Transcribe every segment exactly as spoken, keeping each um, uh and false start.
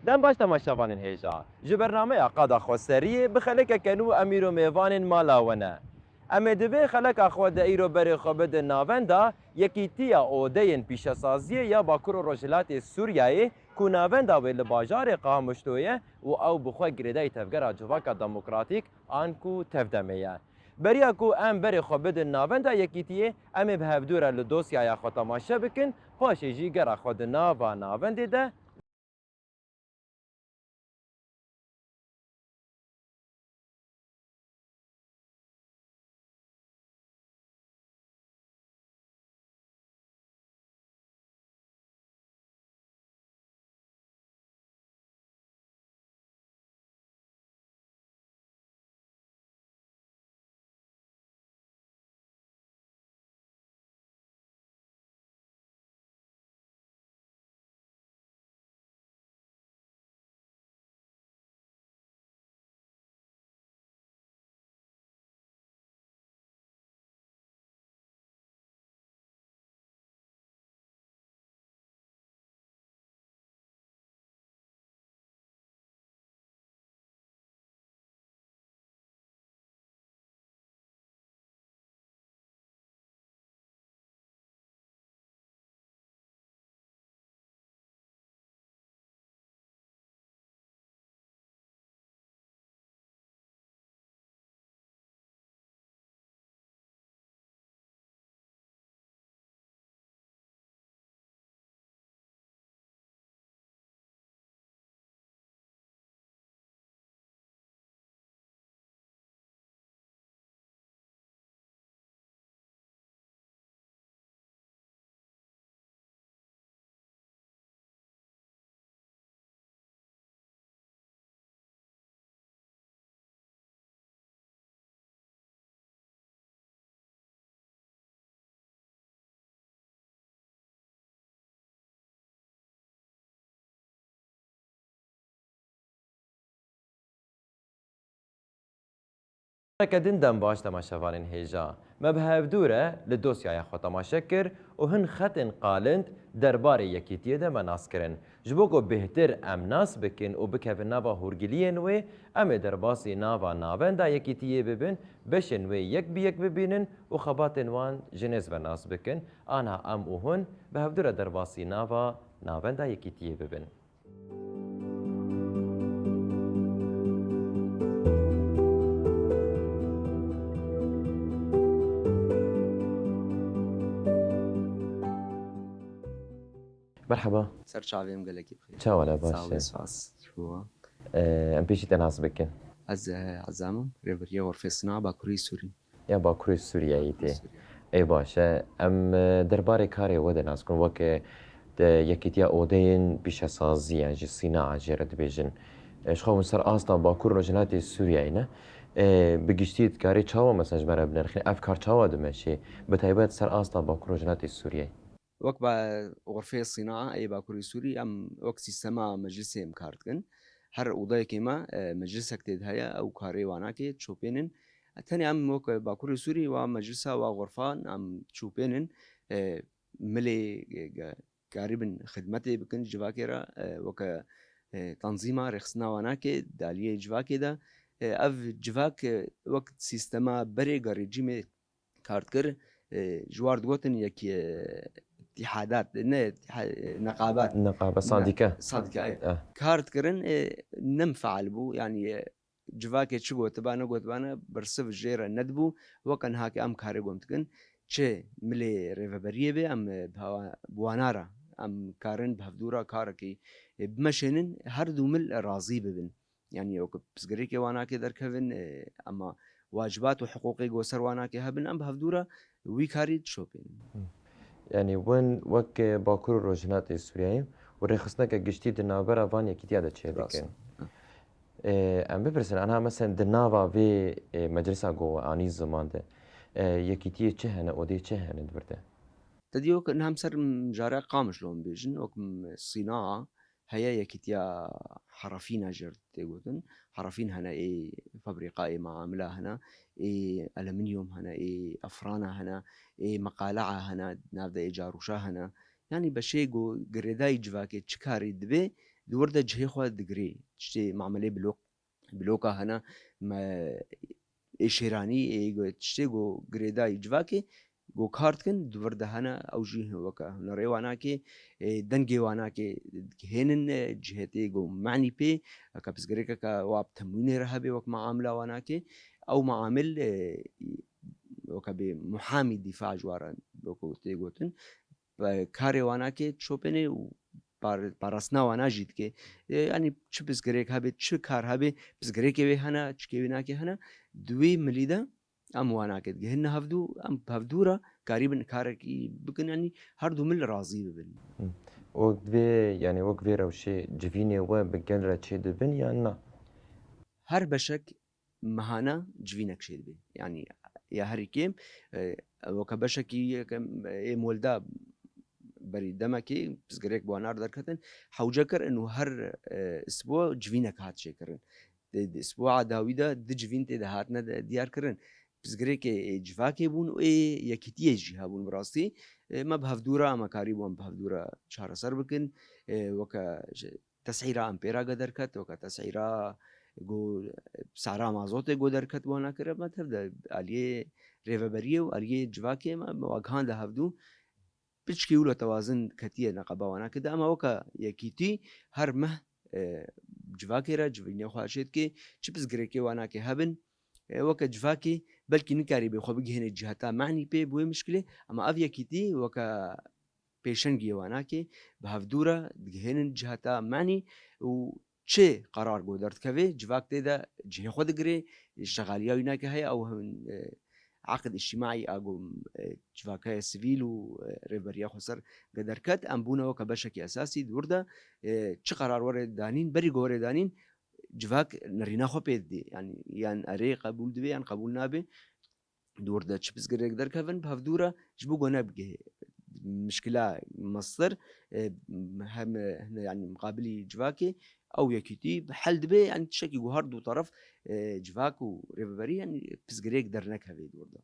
Dem baş temaşevanên hêja. Ji bernameya Qada Xweseriyê bi xelekeke nû em îro mêvanên mala we ne. Em ê di vê xeleka xwe de îro berê xwe bidin navenda Yekîtiya Odeyên Pîşesaziyê ya Bakur û Rojhilatê Sûriyeyê ku navenda wê li bajarê Qamişlo ye û ew bi xwe girêdayî tevgera Civaka Demokratîk an ku Tevdemê ye. Beriya ku em berê xwe bidin navenda Yekîtiyê, em ê bi hevdû re li dosyaya xwe temaşe bikin, paşê jî gera xwe di nava navendê de Eke din dem baş temaşevanên hêja. Me bi hevdû re li dosyaya xwe temaşe kir û hin xetên qalind derbarê Yekîtiyê de me nas kirin. Ji bo ku bêhtir em nas bikin û bikevin nava hûrgiliyên wê, em ê derbasî nava navenda Yekîtiyê bibin, beşên wê yek bi yek bibînin û xebatên wan ji nêz ve nas bikin. Ana em û hûn bi hevdû re derbasî nava navenda Yekîtiyê bibin. Merhaba. Ser çavê em gelekî bixêr. Çawa ne, baş e? Sağ ol, spas. Şuwa. Ee, em pêşî te nas bikin. Ez, e, Ezam im, rêveriya Xurfê Sina Bakurê Sûrî. Ya Bakurê Sûriyeyê tê. Bakurê Sûriyeyê. Ê baş e. Em, e, derbarê karê we de nas bikin. Weke, e, Yekîtiya Odeyên Pîşesazî, yan jî Sînaa jê re dibêjin. E, ji xwe hûn ser asta Bakur Rojhilatê Sûriyeyê ne. E, bi giştî dikarî çawa mesela ji me re binirxîne? Ev kar çawa dimeşê? Bi taybet ser asta Bakur Rojhilatê Sûriyeyê. Wek ba-, Xurfê Sînaa ê Bakurê Sûrî, em wek sîstema meclisê em kar dikin. Her odayekê me, e, meclisek tê de heye, ew karê wan nake, çopênin. Tenê em wek Bakurê Sûrî wa meclisa wa xurfan em çopênin, e, milê, e, ge-, karîbin xidmetê bikin civakê re, e, weke, e, tanzîma rêxistina wan nake, daliyê civakê de. E, ev civak, e, wek sîstema berê ga rejîmê kar dikir, e, ji war digotin yek, e, îtîhadat, ne îtîha-, e, neqabat. Neqabe, ne, sandîke. Sandîke, ê. Eh. Kar dikirin, e, ne mifeal bû, yanî, e, civakê çi gotiba, negotibane, bersiv jê re nedibû, weke niha ke em karê gom dikin, çi milê rêveberiyê be, em, e, bi hawa-, bi wana re, em karin bi hevdû re karekî, e, bimeşênin, her du mil razî bibin. Yanî wek pirsgirêkê wan nake derkevin, e, ema wacibat û hiqûqê ku ser wan nake hebin, em bi hevdû re wî karî dişopînin. Yanî win wek Bakur û Rojhilatê Sûriyeyê û rêxistineke giştî di navbera van yekîtiya de çêdikin. Rast. E, em bipirsin, ana mesela di nava vê, e, meclisa ku we anî ziman de, e, yekîtiyê çi hene, odê çi hene di vir de? Te dî wek niha em ser mijara Qamişlo em bêjin, wek m-, Sînaa, heye yekîtiya Herefîna jê re tê gotin. Herefîn hene, ê fabrîqa, ê maamila hene, ê alumînyum hene, ê efrana hene, ê meqalea hene, nav de ê carûşa hene. Yanî beşê ku girêdayî civakê çi karî dibê, Di wir de cihê xwe digirê, tiştê mamelê blok, bloka hene, me, ê şêranî, ê go-, tiştê go girêdayî civakê, go kar dikin, di wir de hene, ew jî weke hunerê wanakê, ê, dengê wanakê dihênin, e, cihetê go manî pê, weke pirsgirêkeke wa bi temwînê re hebe wek maamila wanakê, ew maamil, e, weke bê muhamî dîfa ji wa re, weke tê gotin, pe-, karê wanakê dişopêne û par-, parastina wana jî dike. E, yanî çi pirsgirêk hebe, çi kar hebe, pirsgirêkê wê hene, çikê wê nakê hene, di wê milî de em wanakê digihînin hevdû, em bi hevdû re karîbin karekî bikin, yanî her du mil razî bibin. Hı. Wek vê, yanî wek vê rewşê civînê we bi gel re çêdibin yan na? Her beşek mehana civînek çêdibe. Yanî ya herî kêm, e, weke beşekî yekem, e, ê molda berî demekê pirsgirêk bi wana re derketin, hewce kir û her, e, isbû civînek hat çêkirin. Di, di isbûa dawî de du civîn tê de hatine de diyar kirin. Pirsgirêkê ê civakê bûn û ê yekîtiyê jî hebûn bi rastî. E, me bi hevdû re, em karîbûn bi hevdû re çareser bikin. E, weke ji, tesîra em pê re ge derket, weke tesîra go, sara mazotê go derket wana kire, me tev de aliyê rêveberiyê û aliyê civakê me, me wa gihande hevdû. Piçkî wilo tewazin ketiye neqeba wana kide, ama weke yekîtî her meh, e, civakê re, civînê xwe çê dike, çi pirsgirêkê wana ke hebin, e, weke civakê belkî nikarî bê xwe bigihêne ciheta manî pê bi wê mişkilê, ama ev yekîtî weke pêşengiyê wanakê bi hevdû re digihênin ciheta manî û çi qerar go derdikeve, civak tê de cihê xwe digire, şexaliya wî nake heye, ew hin, e, aqid îctîmaî a go, e, civakaya sivîl û, e, rêveberiya xweser ge derket, em bûne weke beşekî esasî di wir de, e, çi qerar were danîn, berî go were danîn, civak nerîna xwe pê didê. Yanî yan erê qebûl dibe yan qebûl nabe. Di wir de çi pirsgirêk derkevin, bi hevdû re ji bo ku nebigihê mişkila mestir, e, hem, e, hine, yanî, muqabilî civakê, ew yekîtî hel dibe, yanî, tiştekî ku her du teref, e, civak û rêveberî, yanî, pirsgirêk dernekeve di wir de.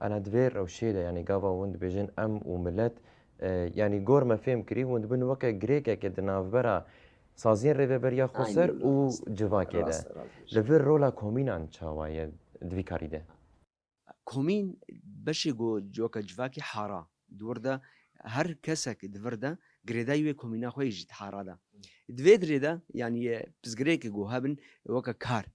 Ana di vê rewşê de, yanî, gava hûn dibêjin em û milet, e, yanî, gor me fêm kirî, hûn dibin weke girêkeke di navbera saziyên rêveberiya xweser Aynen, û rast. Civakê de. Rast, rast. Li vir rola komînan çawa ye di vî karî de? Komîn beşê ku coka civakê hara. Di wir de her kesek di vir de girêdayî wê komîna xwe yê jî di hara de. Di vê dirê de, yanî, e, pirsgirêkê ku hebin weke kar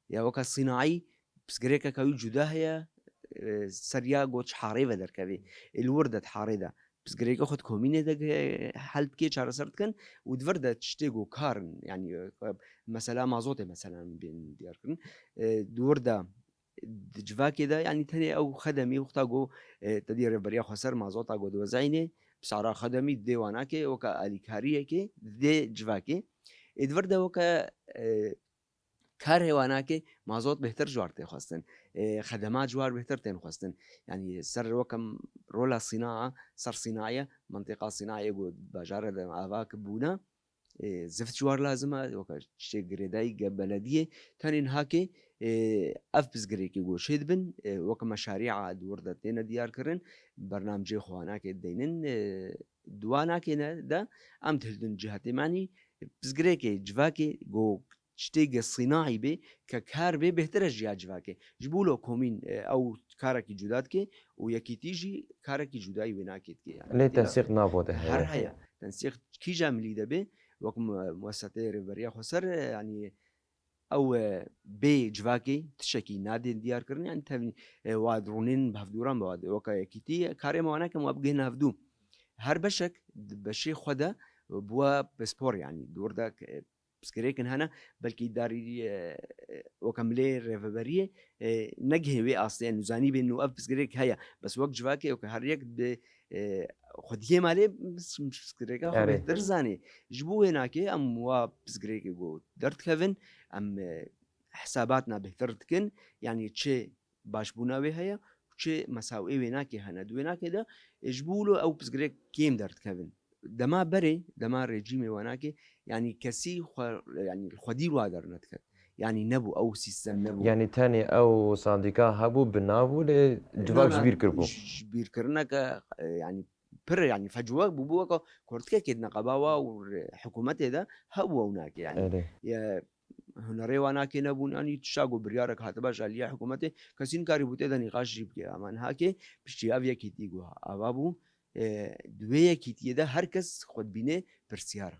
ya weke sînaî, pirsgirêkeke wî cuda heye, e, ser ya ku çi harê ve derkevê. Ê li wir de di harê de pirsgirêkê xwe di komînê de, e, hel dike, çareser dikin û di vir de tiştê ku kar in, yanî, e, mesela mazotê mesela bên diyar kirin. E, di wir de di civakê de, yanî tenê ew xedemî wexta ku, e, te dî rêveberiya xweser mazota ku diwezînê, bi sara xedemî dê wanakê weke alîkariyekê dê civakê. Ê di vir de weke, e, karê wanakê mazot bêhtir ji war tê xwestin. E, xedema ji war bêhtir tên xwestin. Yanî ser weke rola sînaa, ser sînayê, mentiqa sînayê ku bajarê de ava ki bûne, e, zift ji war lazim e, weke tiştê girêdayî ge belediyê, tenê niha kê, e, ev pirsgirêkê ku çê dibin, e, weke meşarîa di wir de têne diyar kirin, bernamcê xwe wanakê deynin, e, di wanakê ne de em dihildin cihetê manî, pirsgirêkê civakê ku tiştê ge sînaî bê, ke kar bê, bêhtir e ji ya civakê. Ji bo lo komîn, e, ew karekî cuda dike û yekîtî jî karekî cudayî wê nakê dike, yanî. Lê tensîq navo de heye. Her heye. Tensîq kîja milî de bê, wek mu-, mueseseyê rêveberiya xweser, e, yanî ew, e, bê civakê tiştekî nadên diyar kirin, yanî tevî, e, wa dirûnên bi hevdûran bi wa de, weke yekîtî, karê me wa nakin, wa bigihên hevdû. Her beşek di beşê xwe de bi wa pispor, yanî di wir de, e, pirsgirêkin hene, belkî darî, e, e, weke milê rêveberiyê, e, negihê wê astê, yanî zanî bên û ev pirsgirêk heye. Bes wek civakê, weke her yek bi, e, xwediyê malê pirsgirêka xwe Erê. bêhtir zanê. Ji bo wê nakê em wa pirsgirêkê ku derdikevin, em, e, hesabatna bêhtir dikin, yanî çi başbûna wê heye û çi mesawê wê nakê hene. Di wê nakê de, e, ji bo wilo ew pirsgirêk kêm derdikevin. Dema berê, dema rejîmê wanakê, yanî kesî xwe, yanî xwedî wa dernediket. Yanî nebû, ew sîstem nebû. Yanî tenê ew sandîka hebû bi nav û lê civak Na, ji na, bîr kiribû. Ji, ji bîrkirineke, e, yanî pir e, yanî fecwe bûbû weka kurtikekê di neqeba wa û hikûmetê de hebû ew nake, yanî. Erê. Ye, hunerê wa nake nebûn, yanî tişta ku biryarek hatiba ji aliya hikûmetê, kesî nikarîbû tê de nîqaş jî bike. Ama nihakê piştî ev yekîtî ku ava bû, e, di wê yekîtiyê de her kes xwe dibîne pirsiyar e.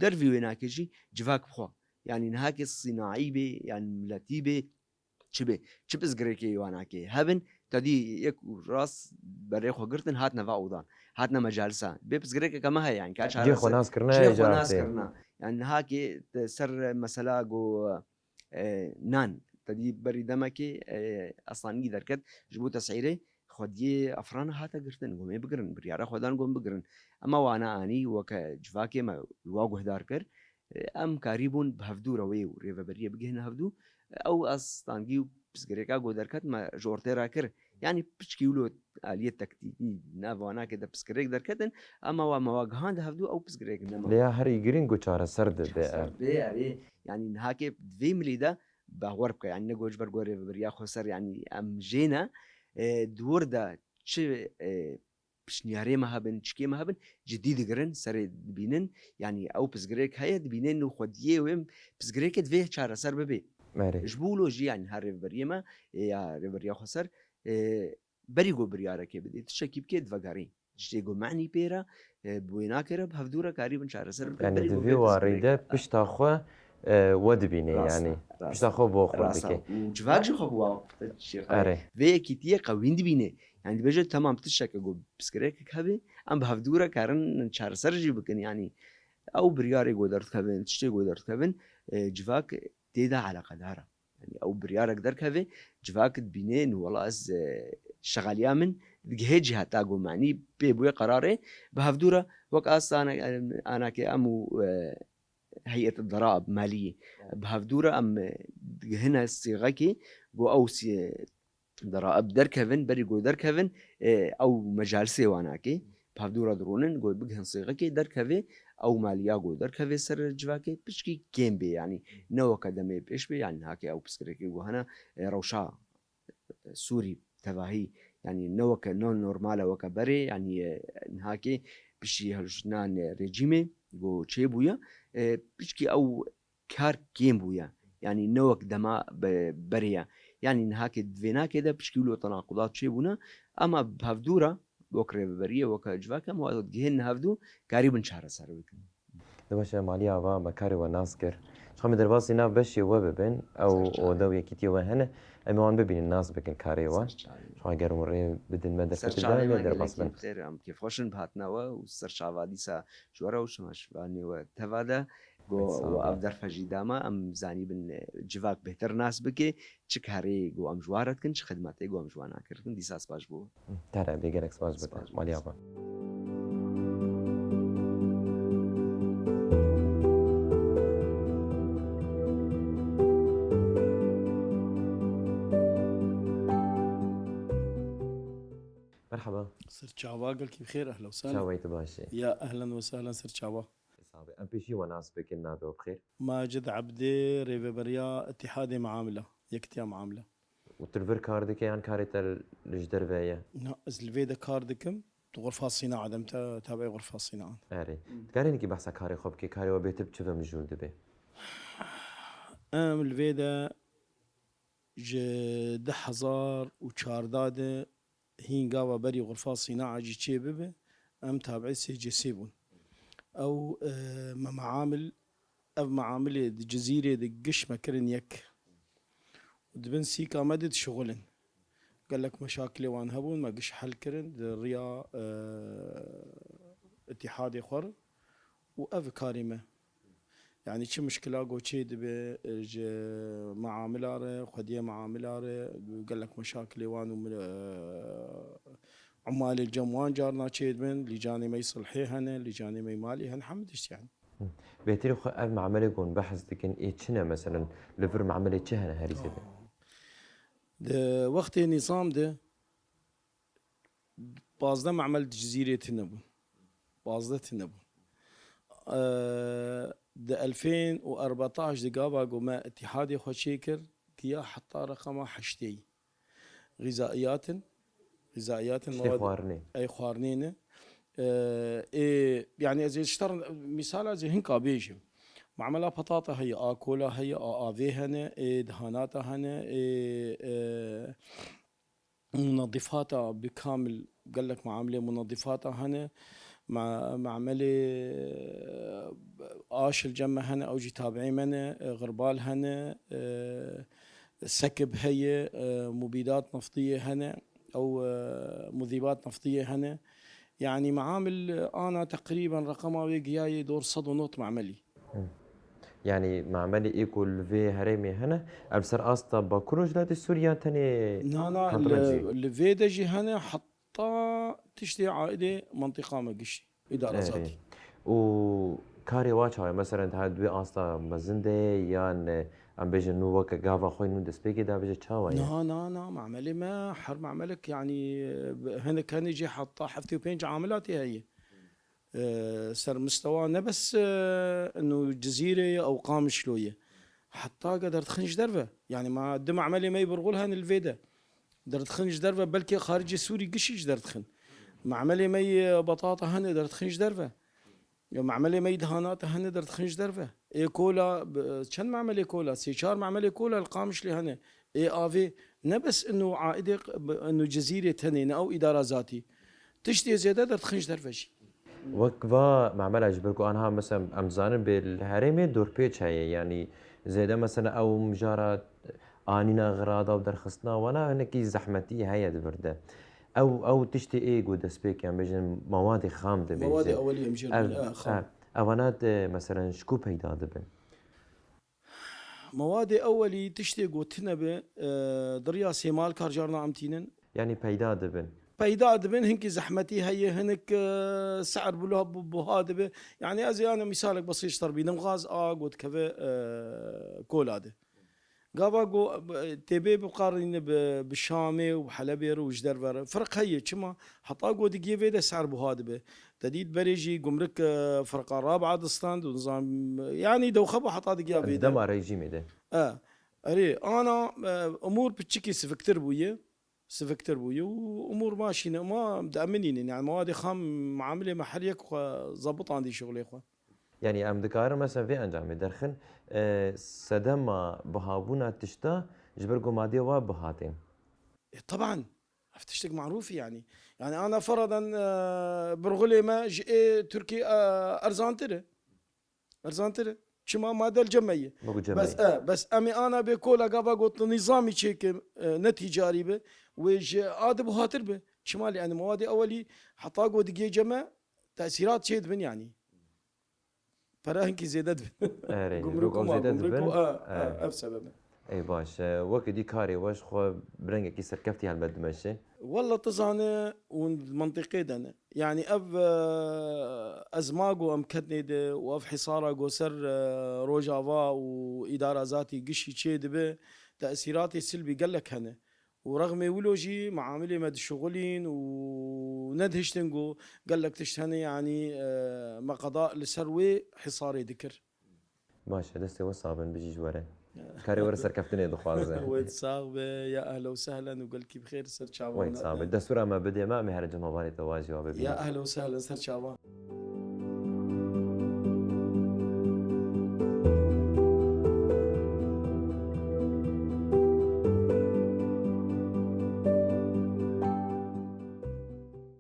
Dervî wê nake jî civak bi xwe. Yanî nihakê sînaî bê, yan miletî bê, çi bê, çi pirsgirêkê wan nake hebin, te dî yek û rast berê xwe girtin, hatine va odan, hatine mecalisan. Bê pirsgirêkeke me heye, yanî ka Cihê çaresi, xwe nas kirine, cihê xwe nas kirina. Yanî nihakê te ser mesela go, e, nan, te dî berî demekê, e, Aslanî derket ji bo tesîrê xwediyê Efrana hate girtin, gomê bigirin, biryara xwe dan gom bigirin. Ema wana anî weke civakê me li wa guhdar kir, e, em karîbûn bi hevdû re wê û rêveberiyê bigihînin hevdû. Ew astangî û pirsgirêka ku derket me ji ortê re kir. Yanî piçkî wilo aliyê tektîkî nav wanakê de pirsgirêk derketin, ema wa me wa gihand hevdû ew pirsgirêk nema. Lê ya herî girîng ku çareser dibe. Çareser be, erê. Yanî nihakê di vê milî de bawer bike. Yanî ne ku ji ber ku rêveberiya xweser, yanî em jê ne, e, di wir de çi, e, pişniyarê me hebin, çikê me hebin, cidî digirin, serê dibînin. Yanî ew pirsgirêk heye, dibînin û xwediyê wê pirsgirêkê divê çareser bibe. Erê. Ji bo wilo jî, yanî her rêveberiyê me, ê, ya rêveberiya xweser, ê, berî ku biryarekê bidê, tiştekî bikê divegerî. Tiştê ku menî pê re, ê, bi wê nake re, bi hevdû re karîbin çareser bikin. Yanî berî ku di vê vê warî de pirsgirêk pirsgirêk de piş- piş ta xwe, e, we dibîne, rasta, yanî rasta, piş ta xwe bo xwe rasta, dike. Û civak jî xwe bi wa, erê, vê yekîtiyê qewîn dibîne. Yanî dibêje, temam, tişteke ku pirsgirêkek hebe, em bi hevdû re karin çareser jî bikin. Yanî ew biryarê ku derdikevin, tiştê ku derdikevin, e, civak tê de eleqedar e. Yanî ew biryarek derkeve, civak dibîne, nu wela ez, e, şexaliya min digihê ciheta ku menî pê bûye qerarê, bi hevdû re wek asta ana-, anake em û, e, heyet deraib maliyê. Bi hevdû re em, e, digihine sîxekê, ku ew sî-, deraib derkevin, berî ku derkevin, e, ew mecalisê wanakê, bi hevdû re dirûnin, ku bigihin sîxekê derkeve, ew maliya ku derkeve ser civakê, piçkî kêm bê, yanî ne weke demê pêş bê, yanî nihakê ew pirsgirêkê ku hene, e, rewşa Sûrî tevahî, yanî ne weke, ne normal e weke berê, yanî, e, nihakê piştî hilştina rejîmê ku çêbûye, e, piştî ew kar kêm bûye. Yanî ne wek dema be-, berê ye. Yanî nihakê di vênakê de piştî wilo tenaqudat çêbûne, ema bi hevdû re wek rêveberiyê, weke civakê em wan digihînin hevdû, karîbin çareser bikin. De baş e, Malî Ava, me karê we nas kir. Ji xwe em ê derbasî nav beşê we bibin, ew ode û yekîtiyê we hene, em ê wan bibînin, nas bikin karê we. Ser çavê. Ji xwe ger hûn rê bidin me derfetê bidin, em ê derbas bin. Ser çavê me, gelekî bi xêr, em kêfxweş in bi hatina we û ser çava dîsa ji we re û şima şivanê we teva de. Go, ev derfe jî dama, em zanîbin, e, civak bêhtir nas bike, çi karê ku em ji wan re dikin, çi xidmetê ku em ji wan re dikin, dîsa spas ji bo we. Te re bê gelek spas bi te. Spas. Malî Ava. Merhaba. Ser çava, gelkî bi xêr, ehla û sehla. Çawa yî, tu baş î? Ya, ehlen we sehlen, ser çava. Sabe. Em pêşî we nas bikin, navê we bi xêr? Macid Ebdê, rêveberiya Îtîhadê Meamila, Yekitiya Meamila. Û tu li vir kar dike yan karê te li ji derve ye? Na, ez li vê de kar dikim. Di xurfa sînaa de, em te-, tabiê xurfa sînaa. Erê. Hmm. Dikarî hinekî behsa karê xwe bikî, karê we bêtir bi çi ve mijûl dibe? Em li vê de ji du hezar û çardeh de hîn gava berî xurfa sînaa jî çê bibe, em tabiê S C S bûn. Ew, e, me meamil, ev meamilê di Cizîrê de giş me kirin yek. Û di bin sîka me de dişixulin. Gelek meşakilê wan hebûn, me giş hel kirin di riya, e, îtîhadê xwe re. Û ev karê me. Yanî çi mişkila go çê dibe, e, ji meamila re, xwediyê meamila re, gelek meşakilê wan û mil-, e, umalê cem wan carna çê dibin, lîcanê me yî silhê hene, lîcanê me yî malî hene, hemî tişt yanî. Hı. Bêhtirî xwe ev meamelê go hûn behs dikin, ê çi ne, meselen, li vir meamelê çi hene herî zêde? Di wextê nîzam de pazdeh meamel di Cizîrê tune bûn. Pazdeh tune bûn. Eee, di elfên û erbetaş de gava ku me îtîhadê xwe çêkir, giya heta reqema heştê yî. Xîzaiyat in, Xizaiyatin, tiştê mewad xwarinê. Ey xwarinê ne. Ee, ê, yani ez ê ji te re misala ez ê hinka bêjim. Mamela patata heye, a kola heye, a avê hene, ê dihanata hene, ê, e, munedifata bi kamil, gelek muamilê munedifata hene. Ma-, mamelê, e, aş li cem me hene, ew jî tabiî me ne, e, xirbal hene, e, sekib heye, e, mubîdat neftiyê hene, ew, e, muzîbat neftiyê hene. Yani maamil ana teqrîben reqema wê giyayê dor sed û nod mamelî. Hı. Yani mamelê ê ku li vê herêmê hene, ev ser asta Bakur Rojhilatê Sûriye tenê Na, na, li, Qendirecî? Li vê de jî hene, heta tiştê aidê mentiqa me giştî, îdara Erê. Zatî. Û karê wa çawa ye? Mesela, ha, di wê asta mezin de ye, yan, e, em bêjin nû weke gava xwe nû destpêkê de bêje çawa ye? Na, na, na, mamelê me her mamelek, yani, e, hinek hene jî heta heftê û pênc amilatê heye. E, ser mistewa ne bes, e, ino Cizîrê ye ew Qamişlo ye. Heta ge derdixin ji derve. Yani ma du mamelê me yê birxul hene li vê de. Derdixin ji derve, belkî xaricê Sûrî gişî jî derdixin. Mamelê me yê batata hene derdixin ji derve. Ya mamelê me yê dihanata hene derdixin ji derve. Ê kola, bi-, çend mamelê kola? Sê çar mamelê kola li Qamişlê hene. Ê avê ne bes ino aidê q-, bi-, ino Cizîrê tenê ne ew îdara zatî. Tiştê zêde derdixin ji derve jî. Wek va mamela ji ber ku anha mesela em zanin bê li herêmê dorpêç heye, yanî zêde mesela ew mijara anîna xirada û derxistina wana hinekî zehmetî heye di vir de. Ew, ew tiştê ê ku destpêkê em bêjin mewadê xam dibêjin. Mewadê ewelî em jê re Ev, dibin, e, xam. E, evana de, meselen, ji ku peyda dibin? Mewadê ewelî tiştê ku tune be, e, di riya sêmalkar carna em tînin. Yanî peyda dibin. Peyda dibin, hinkî zehmetî heye, hinek, e, se'er buha, bu-, buha dibe. Yanî ez ê ana misalek besît ji te re bînim. Gaz a ku dikeve, e, kola de. Gava ku, e, tê bê biqarîne bi, bi Şamê û bi Helebê re û ji derve re. Firq heye, çima? Heta ku digiyê vê de se'er buha dibe. Te dît berê jî gumrik, e, firqa Rab'a distand û nizam, e, yanî dewxe bû heta digiya vê de. Dema rejîmê de. E, erê, ana, e, umûr piçikî siviktir bûye. Siviktir bûye û umûr maşîne. Ma dieminînin. Yani mawadê xam, muamilê me her yek xwe zebitandî şixulê xwe. Yani em dikarin mesela vê encamê derxin, e, sedema bihabûna tişta ji ber ku madê wa bihatê. E, teban. Ev tiştek marûf e yani. Yani ana feradan, e, birxulê me ji ê Tirkî, e, erzantir e. Erzantir e. Çima made li cem me ye. Bes, e, bes em ê ana bê kola gava got nîzamî çêke, e, ne tîcarî be, wê ji a de buhatir be. Çima lê em ê mewadê ewelî heta ku digê cem me tesîrat çê dibin yani. Pere hinkî zêde dibin. Erê, gumruk û ma, zêde gumruk dibin. Û, e, e, ev sebeb e. Ey baş, e, weke dî karê we ji xwe bi rengekî serkeftî helbet dimeşe. Walla tu zane hûn di mentiqê de ne. Yani ev, e, ezma ku em ketnê de û ev hisara ku ser, e, Rojava û îdara zatî gişî çê dibe, tesîratê silbî gelek hene. Û rexmê wilo jî muamilê me dişixulîn û nedihiştin ku gelek tişt hene, yanî, e, me qeda li ser wê hisarê dikir. Baş e, destê we sax bin, bijî ji we re. Karê we re serkeftinê dixwazin. Wê sax be, ya ehlen û sehlen û gelkî bi xêr ser çavan. Wê sax be. Destûra me bidê me, em ê here cem hevalê te wa jî wa bibînin. Ya ehlen û sehlen ser çavan.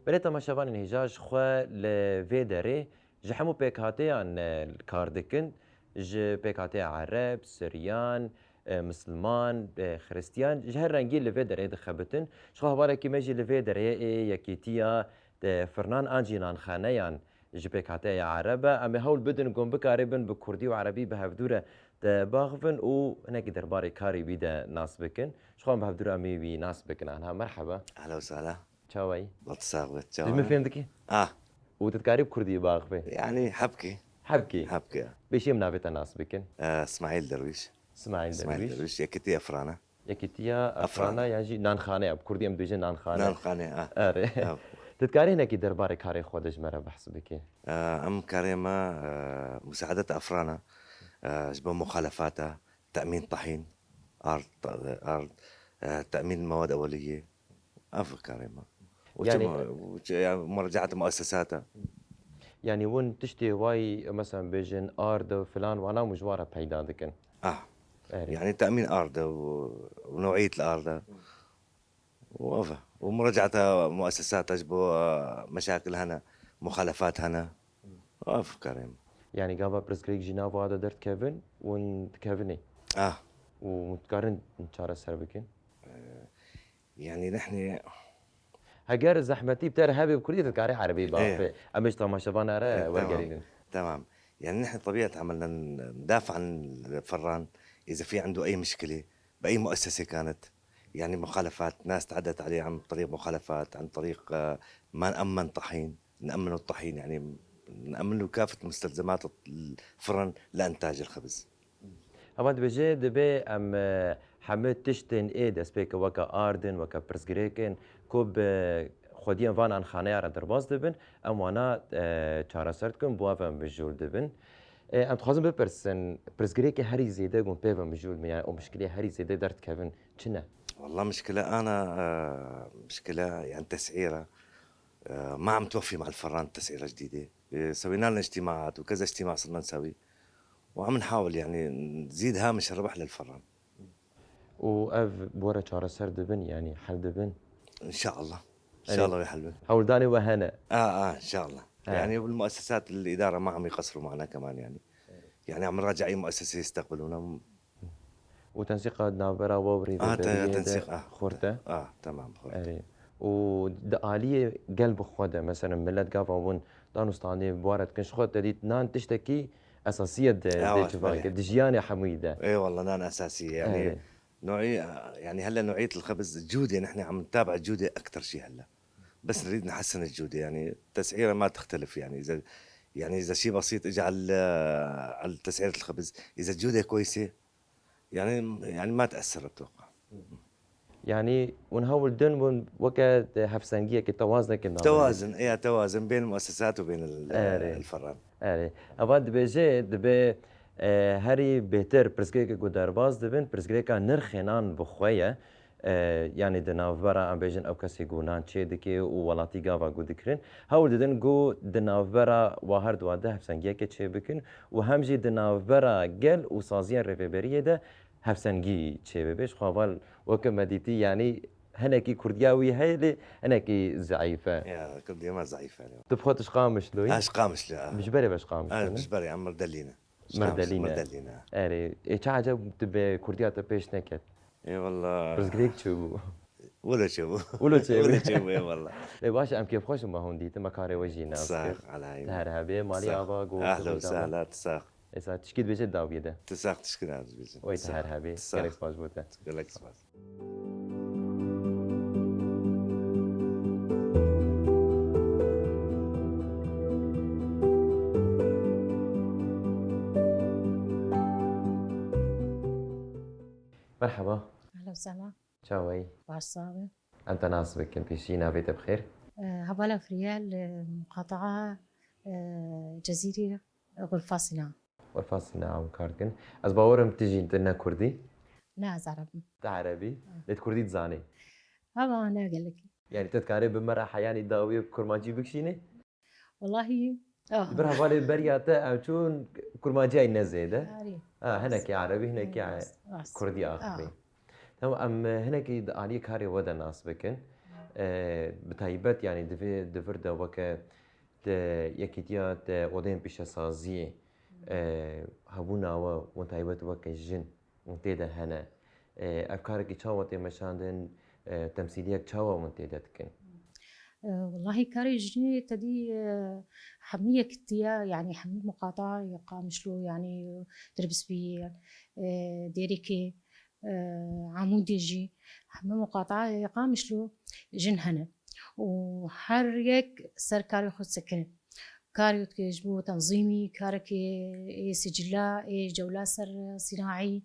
Belê temaşevanên hêja, ji xwe li vê derê ji hemû pêkhateyan, e, kar dikin. Ji pêkhateya Ereb, Siryan, e, Misilman, e, Xiristiyan, ji her rengî li vê derê dixebitin. Ji xwe hevalekî me jî li vê derê ê yekîtiya, e, firnan an jî nanxaneyan ji pêkhateya Ereb e. Em ê hewl bidin ku em bikaribin bi kurdî û erebî bi hevdû re de biaxivin û hinekî derbarê karê wî de nas bikin. Ji xwe em bi hevdû re em ê wî nas bikin. Anha merheba. Ehla û sehla. Çawa yî? Wet sax be, çawa ne? Ji min fêm dikî? Ah. Û tu dikarî bi kurdî biaxivî? Yanî hebkî. Hebkî? Hebkî, ya. Bêşî em navê te nas bikin. Eh, Smaîl Derwîş. Smaîl Smaîl Derwîş. Derwîş, Yekîtiya Efrana. Yekîtiya Efrana. Efrana, yan jî nanxane, bi kurdî em dibêjin nanxane. Nanxane, ah. Erê. Ya. Tu dikarî hinekî derbarê karê xwe de ji me re behs bikî? Eh, em karê me, eh, musaedeta Efrana, eh, ji bo muxalefata, temîn tehîn, ard, ard, eh, temîn mewad eweliyê. Ev karê me. وچ-، يعني، وچ-، يعني مراجعة مؤسساته. يعني ون تشتي واي مثلًا بيجن أرض فلان وأنا مجوارة بيدا دكن. آه. أري. يعني تأمين أرض و-، ونوعية الأرض. وافا. ومراجعة مؤسسات أجبو، آه، مشاكل هنا، مخالفات هنا. وافا كريم. يعني gava pirsgirêk jî nav wada derdikevin û dikevin ê. Ah. Û hûn dikarin çareser bikin? Ee, yani nehne Heger zehmetî bi te re hebe bi kurdî, tu dikarî erebî bafê. Em ê ji temaşevana re wergerînin. Tamam. Yani nehne طبيعة عملنا ندافع عن الفران إذا في عنده أي مشكلة بأي مؤسسة كانت. يعني مخالفات، ناس تعدت عليه عن طريق مخالفات، عن طريق، آه، ما نأمن طحين، نأمنه الطحين، يعني نأمن له كافة مستلزمات الفرن لإنتاج الخبز. Hema dibêje, dibê em, e, hemû tiştên ê destpêke weke ardin, weke pirsgirêkin ku bi xwediyên van an xaneya re derbas dibin, em wana, e, çareser dikin, bi wan ve mijûl dibin. E, em dixwazin bipirsin, pirsgirêkê herî zêde ku pê ve mijûl bin, yani o mişkilê herî zêde derdikevin çi ne? والله مشكلة أنا، آه، مشكلة يعني تسعيرة، آه، ما عم توفي مع الفران التسعيرة جديدة. آه، سوينا لنا اجتماعات وكذا اجتماع صرنا نسوي، وعم نحاول يعني نزيد هامش الربح للفران. û ev bi we re çareser dibin, yani hel dibin? إن شاء الله. إن شاء الله يحلون. Hewldanê we hene. آه، آه، إن شاء الله. He. يعني والمؤسسات الإدارة ما عم يقصروا معنا كمان يعني. يعني عم نراجع أي مؤسسة يستقبلونا. Û tensîqa di navbera we û rêveberiyê de xurt e? Ah, te-, tensîq, ah, ah, tamam, xurt. Erê. Û di aliyê gel bi xwe de, mesela, milet gava hûn dan û standê bi we re dikin, ji xwe te dît nan tiştekî esasî ye di, di civakê, di jiyanê hemûyî de. Ê wallah, nan esasî ye. Yani, نوعية، يعني هلا نوعية الخبز، الجودة، نحن عم نتابع الجودة أكتر شي هلا. بس نريد نحسن الجودة، يعني التسعيرة ما تختلف، يعني إذا، يعني إذا شي بسيط إجى على ال-، على تسعيرة الخبز، إذا الجودة كويسة، يعني، يعني ما تأثر بتوقع. Yani hûn hewl din hûn weke hevsengiyekê tewaznek navê. توازن، إيه، توازن بين المؤسسات وبين ال-، Erê. الفران. Erê. Eva dibêje, dibe, e, herî bêtir pirsgirêkê ku derbas dibin, pirsgirêka nirxê nan bi xwe ye. E, yani di navbera, em bêjin, ew kesê ku nan çê dike û welatî gava ku dikirin, hewl didin ku di navbera wa her dua de hevsengiyekê çê bikin û hem jî di navbera gel û saziya rêveberiyê de hevsengî çê bibe. Ji xwe heval weke me dîtî, yani hinekî kurdiya wî heye lê hinekî zeîf e. Ya, kurdiya me zeîf e. Tu bi xwe tu ji Qamişlo yî? Ez ji Qamişlo, ha. Ji berê ve ji Qamişlo ne? Ez ji berê, em Mirdelî ne. Mirdelî ne. Mirdelî ne. Erê, ê çi eceb tu bi kurdiya te pêş neket? Ê wallah. Pirsgirêk çi bû? Wilo çi bû? Wilo çi bû? Wilo çi bû, ê wallah. Ê baş, em kêfxweş in me hûn dîtin, me karê we jî nas kir. Sax, Elahîm. Te her hebê, malî ava, go. Ehla û sehla, tu sax. Êsa tişkî dibêje dawiyê de. Tu sax, tişkî dibêje. Oy, te her hebê. Sax. Gelek spas bo te. Gelek spas. Merhaba. Ehla û sehla. Çawa yî? Baş, sax be. Em te nas bikin, pêşî navê te bi xêr? Eh, hevala Friyel, eh, muqataa, eh, Cezîrî, Xulfa Sîna. Xulfa Sîna, em kar dikin. Ez bawer im tu jî tu ne kurdî? Ne, ez ereb im. Tu ereb î? Ah. Lê tu kurdî dizanî? Hema ne gelekî. Yani tu dikarî bi me re heyanî dawiyê bi kurmancî bikişînî? Wellahî, ah. Li vir hevalê beriya te ew çûn kurmanciyayî ne zêde. Arî. Ha, hinekî erebî, hinekî, rast, rast, kurdî axivî. Ah. Tamam, em hinekî di aliyê karê we de nas bikin. E, bi taybet, yani di vê, di vir de weke te yekîtiya te odeyên pîşesaziyê, e, hebûna we û taybet weke jin hûn tê de hene. E, ev karekî çawa tê meşandin, e, temsîliyek çawa hûn tê de dikin? E, wellahî karê jinê tedî, e, hemî yekîtiya, yani hemî muqata yê Qamişlo, yani Dirbisbî, e, Dêrikê, e, Amûdê jî, hemî muqata yê Qamişlo jin hene. Û her yek ser karê xwe sekine. Karê wekî ji bo tenzîmî, karekê ê sicila, ê cewla ser sînaî,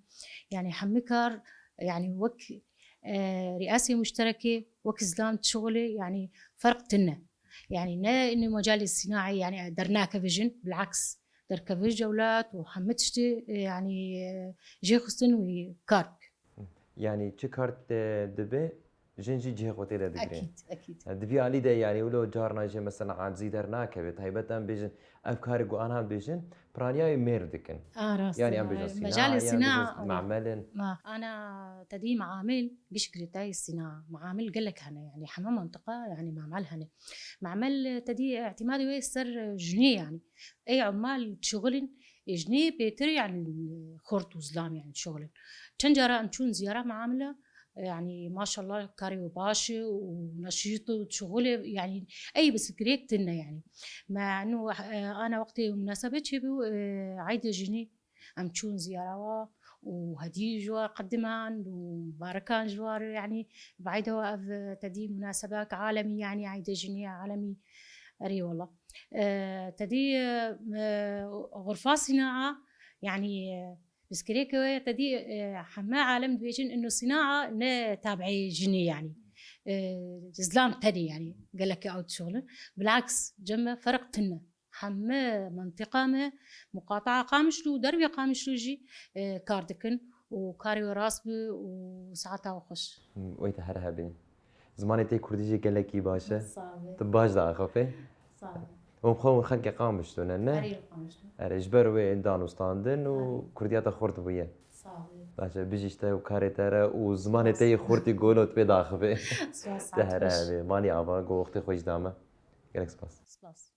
yani hemî kar, yani wek, e, rîasê muşterekê, wek zilam şixulê, yani ferq tune. Yani ne inî mecalê sînaî, yani dernakeve jin, bilaks, derkeve cewlat û hemî tiştê, e, yani, e, jê xistin wî kar bike. Yani çi kar te dibe? Jin jî cihê xwe tê de digirê. Ekîd, ekîd. Di vî alî de, yanî, wilo carna jî mesela acizî dernakeve. Taybet em bêjin, ev karê ku anan bêjin, piraniyayê mêr dikin. A, rast. Yanî em bêjin sîna, Mecalê yan sîna, bêjin mamel in. Ma, ana tedî meamil gişk girêtayê sîna. Meamil gelek hene, yanî heme mentiqa, yanî mamel hene. Meamil tedî îtîmadê wê ser jinê yanî. Ey emal şixulin, jinê bêtir yanî xurt û zilam yanî şixulin. Çend cara em çûn ziyara meamila, yanî maşallah karê wê baş û neşît û şixulê yanî ey bes girêk tune yanî. Me eno, e, ana wextê munasebet çêbû, e, eydê jinê em çûn ziyara wa û hedî ji wa qediman û barikan ji wa re yanî bi eyda wa ev tedî munasebek alemî yanî eydê jinê alemî erê wela. E, tedî, e, xurfa sînaa yanî, e, Pirsgirêkê wê tedî, e, heme alem dibêjin ino sînaa ne tabiê jinê yanî. E, zilam tenê yanî gelekî ew dişixulin. Bilaks cem me ferq tune. Heme mentiqa me muqataa Qamişlo û dervê Qamişlo jî, e, kar dikin û karê wê rast bi û saeta wê xweş. Wê te here hebê. Zimanê te kurdî jî gelekî baş e. Sağ ol. Tu baş diaxifî. Sağ ol. Hûn xwe hûn xelkê Qamişlo ne, ne? Erê Qamişlo. Erê, ji ber wê dan û standin û Erê. kurdiya te xurt bûye. Sağ ol. Baş e, bijî ji te û karê te re û zimanê te yê xurtî golo tu pê diaxifî. Spas. Te here hebê. Manî ava, go wextê xwe jî da me. Gelek spas. Spas.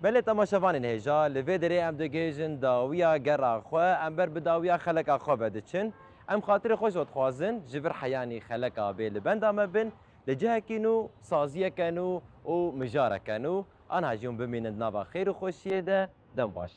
Belê temaşevanên hêja, li vê derê em digihêjin dawiya gera xwe, em ber bi dawiya xeleka xwe ve diçin. Em xatirê xwe ji we dixwazin, ji vir heyanî xeleka bê li benda me bin, li cihekî nû, saziyeke nû û mijareke nû. Anha jî hûn bimînin di nava xêr û xweşiyê de, dem baş.